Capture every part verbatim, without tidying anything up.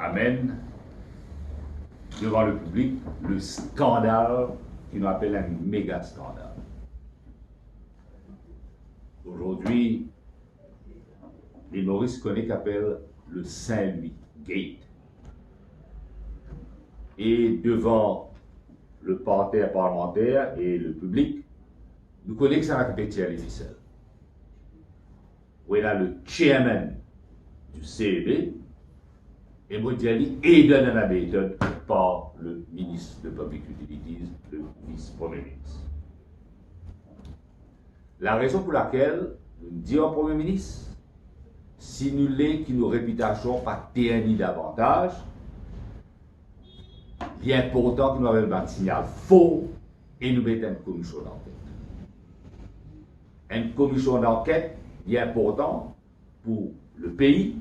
amenn devan lepiblik le skandal ki nou apel enn mega skandal. Azordi, Lil Moris kone ki apel le Saint-Louis Gate. E devan leparter parlemanter e lepiblik, nou kone kisannla ki pe tir lefisel. Ou ena le chairman du C E B, e mo dir li aided and abetted par le minis de Public Utilities, le vis-premie minis. Larezon pou lakel nou dir Premie Minis, si nou le ki nou repitasion pa terni davantaz, li inportan ki nou amenn bann signal for e nou met enn komision danket. Enn komision danket, li inportan pou lepei,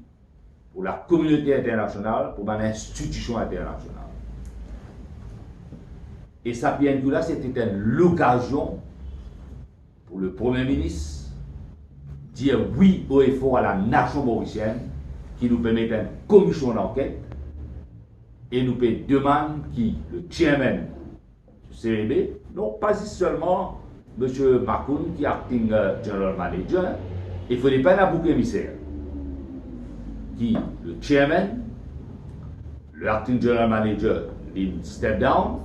pou lakominote internasional, pou bann institision internasional. E sa P N Q la, se ti enn lokazion pou le Premie Minis dir wi o efor a lanasion morisienn ki nou pe met enn komision danket e nou pe demann ki le chairman C E B, non pa zis selman Misie Makoun ki acting, euh, general manager, e fode pa ena bouk emiser, ki le chairman, le acting general manager, li step down,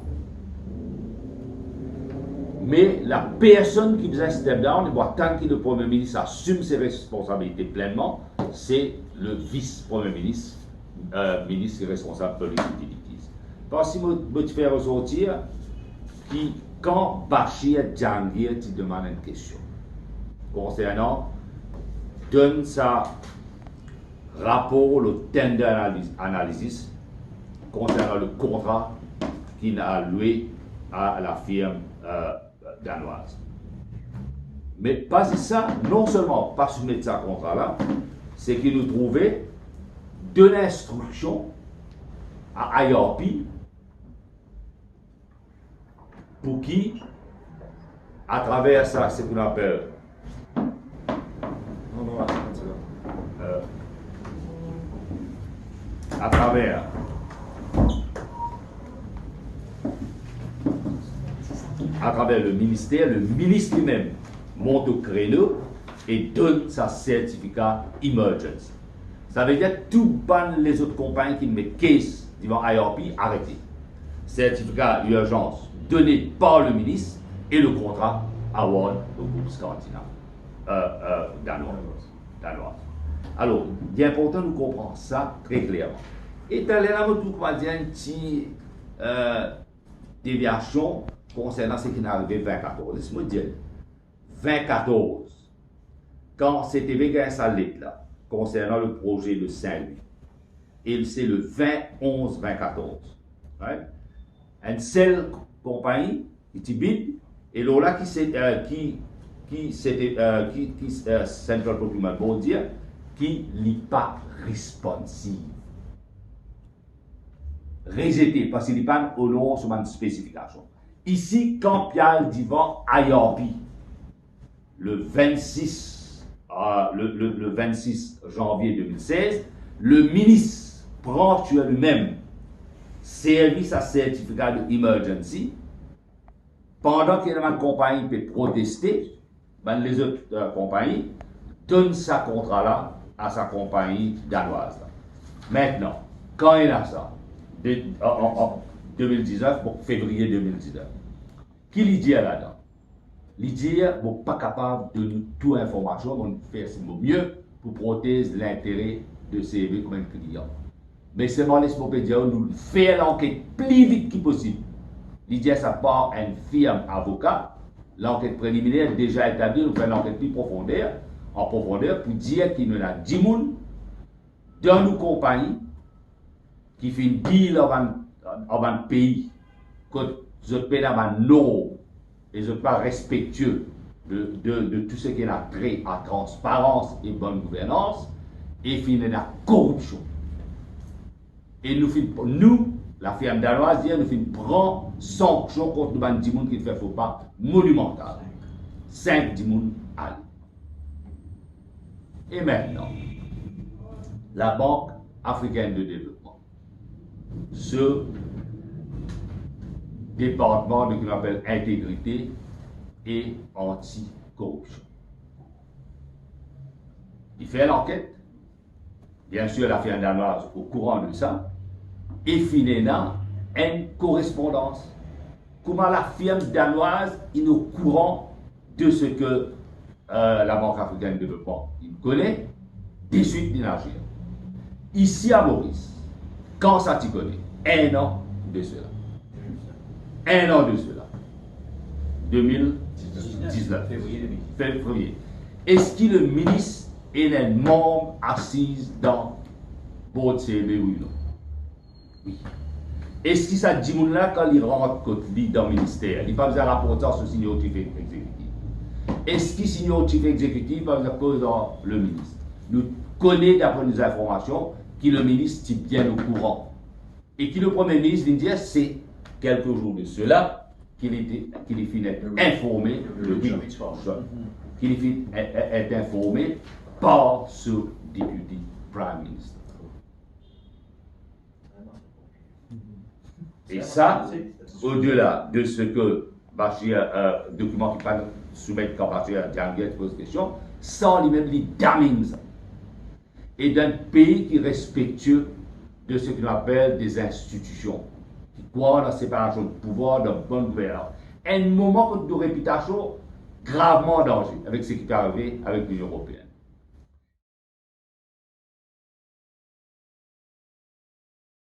me lapersonn ki bizin step down, e pou atann ki le Premie Minis asim se responsabilite plennman, se le vis-premie minis, euh, minis ki responsab Public Utilities. Parski mo, mo ti fer resortir ki kan Bashir Jahangir ti demann enn kestion konsernan donn sa rapor le tender analy-, analysis konsernan le kontra ki inn al lwe a lafirm, euh, danwaz. Me pa zis sa, non selman pa soumet sa kontra la, se ki nou trouve donn instriksion a I R P pou ki, atraver sa, seki nou apel, non, non, atann, se la. Euh, atraver, atraver le minister, le minis limem mont o kreno e donn sa sertifika emergency. Savedir tou bann lezot konpagni ki met case devan I R P, arete. Sertifika irzans done par le minis e le kontra award o group Scandinave, euh, euh, danwaz, danwaz. Alor, li inportan nou konpran sa tre klerman. E taler la, mo trouv kouma dir enn ti, euh, deviasion konsernan seki inn arive vin katorz. Les mo dir, vin katorz, kan C T V gagn sa let la konsernan le proze de Saint-Louis, e se le vin onz vin katorz, right? Enn sel konpagni ki ti bid, e lor la ki se, euh, ki, ki se, euh, ki, ki, euh, Central Procurement Board dir ki li pa responsive. Rezete, parski li pa'nn onor so bann spesifikasion. Isi, kan pe al devan I R P, le vennsis, euh, le, le, le vennsis zanvie de mil sez, le minis pran sir limem servi sa sertifika de emergency, pandan ki ena bann konpagni pe proteste, bann lezot, euh, konpagni donn sa kontra la a sa konpagni danwaz la. Aster, kan ena sa, de, an, an, an de mil diznef, bon, fevriye de mil diznef, ki li dir ladan? Li dir, mo pa kapav donn ou tou informasion, mo fer mo mie pou protez lintere de C E B kouma enn klian. Me selman les mo pe dir ou, nou fer lanket pli vit ki posib. Li dir sa par enn firm avoka, lanket preliminer deza etabli, nou fer lanket pli profonder, an profonder, pou dir ki nou ena dimoun dan nou konpagni ki finn deal ar bann, ar bann pei kot zot pena bann norm e zot pa respektie de, de, de tou seki ena tre a transparans e bonn gouvernans, e finn ena koripsion. E nou finn, nou, lafirm danwaz dir, nou finn pran sanksion kont nou bann dimoun ki fer fo pa monimantal. Sink dimoun ale. E aster, Labank Afrikenn de Devlopman, so departman de ki nou apel integrite e antikoripsion. Li fer lanket, biensir, lafirm Danwaz okouran de sa, e finn ena enn korespondans. Kouma lafirm Danwaz inn okouran de seki, euh, Labank Afrikenn Devlopman inn kone, deswit linn azir. Isi a Moris, kan sa ti kone? Enn an de sela. Enn an de sela. De mil diznef. Fevriye de mil. Fevriye. Eski le minis ena enn manm asiz dan board C B, wi ou non? Wi. Eski sa dimoun la, kan li rant kot li dan minister, li pa bizin raport sa so senior chief executive? Eski senior chief executive pa bizin koz ar le minis? Nou kone, dapre nou zinformasion, ki le minis ti bien okouran. E ki le Premie Minis vinn dir, se kelke zour de sela, ki li te, ki li finn et informe, le huit juin, ki li finn et, et, et informe par so Deputy Prime Minister. E sa, odela de seki Bashir, euh, dokiman ki pa soumet kan Bashir Jahangir ti poz kestion, sa limem li daminn sa. E dan enn pei ki respektie de seki nou apel de zinstitision, ki krwar dan separasion de pouvwar, dan bonn gouvernans, enn moman kot nou repitasion gravman an danze avek seki pe arive avek Linion Eropein.